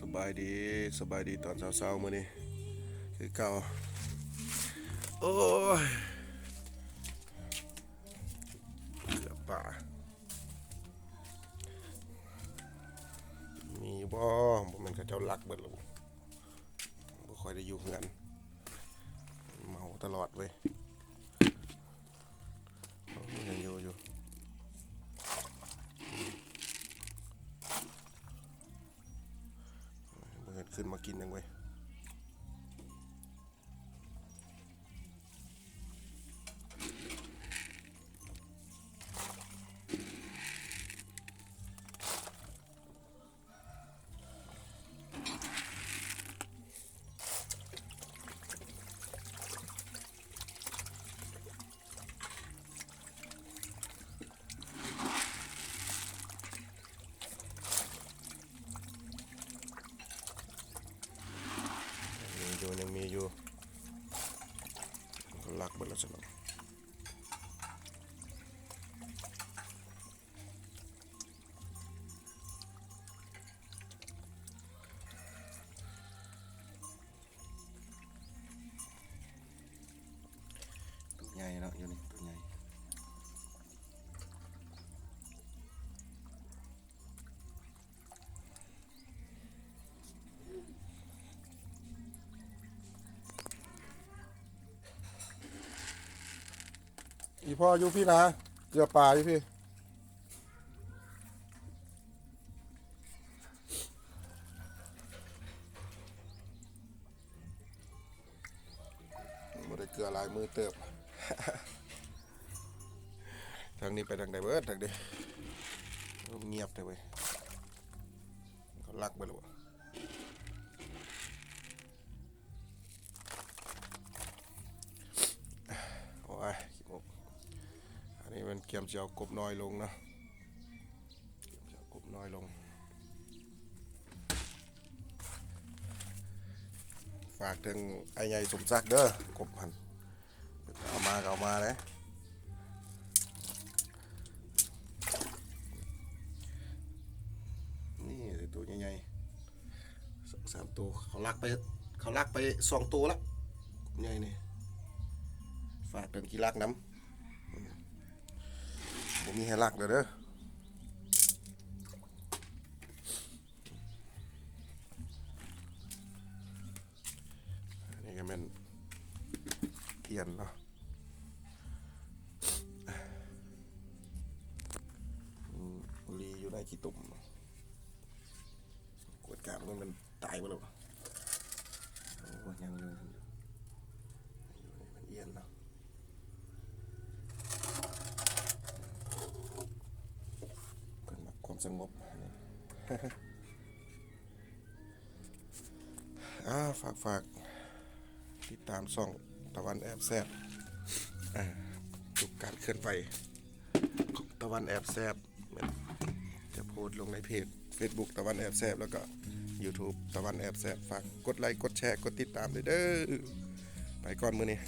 ສະບາຍດີ ສະບາຍດີຕອນເຊົ້າໆ ມື້ນີ້ຄືເກົ່າ. ໂອ້ຍ ເກືອປາ ມີຢູ່ບໍ່? ບໍ່ແມ່ນເຂົາເຈົ້າລັກເບິດແລ້ວບໍ່? ບໍ່ຄ່ອຍໄດ້ຢູ່ເຮືອນ ເມົາຕະຫຼອດເວີຍ. ໂອ້ ຍັງຢູ່ຢູ່ ບໍ່ເຫັນຂຶ້ນມາກິນຫຍັງເວີຍ. ມີຢູ່ ຍັງມີຢູ່ ລັກເບິດແລ້ວຊັ້ນເນາະ. ໂຕໃຫຍ່ເນາະ ຢູ່ນີ້ໂຕໃຫຍ່. ອີ່ພໍ່ຢູ່ພີ້ນະ ເກືອປາຢູ່ພີ້. ບໍ່ໄດ້ເກືອຫຼາຍມື້ເຕີບ. ທາງນີ້ໄປທາງໃດເບິດທາງນີ້? ງຽບແທ້ເວີຍ ເຂົາລັກໄປແລ້ວ. ໂອ້ຍ ອັນນີ້ມັນກຽມຊິເອົາກົບນ້ອຍລົງເນາະ ກຽມຊິເອົາກົບນ້ອຍລົງ. ຝາກເຖິງອ້າຍໃຫຍ່ສົມສັກເດີ ກົບຫັ້ນ ເອົາມາກໍເອົາມາເດ້. ນີ້ໂຕໃຫຍ່ໆ ສອງສາມໂຕ ເຂົາລັກໄປ ເຂົາລັກໄປສອງໂຕລະ ໃຫຍ່ນີ້. ຝາກເຖິງທີ່ລັກນຳ ບໍ່ມີໃຫ້ລັກແລ້ວເດີ. ອັນນີ້ກໍແມ່ນອຽນເນາະ ອືມ ລີຢູ່ໃນຂີ້ຕຸ່ມ ກວດກາເບິ່ງມັນຕາຍບໍ່ແລ້ວ. ໂອ້ ຍັງຢູ່ ຍັງຢູ່ ມັນອຽນເນາະ ເພິ່ນມັກຄວາມສະຫງົບ. ອ່າ ຝາກ ຝາກຕິດຕາມຊ່ອງຕາວັນແອບແຊບ ອ່າ ທຸກການເຄື່ອນໄຫວຂອງຕາວັນແອບແຊບ ຈະໂພສລົງໃນເພຈເຟສບຸກຕາວັນແອບແຊບ ແລ້ວກໍຢູທູບຕາວັນແອບແຊບ. ຝາກກົດໄລ ກົດແຊ ກົດຕິດຕາມເດີ. ໄປກ່ອນມື້ນີ້.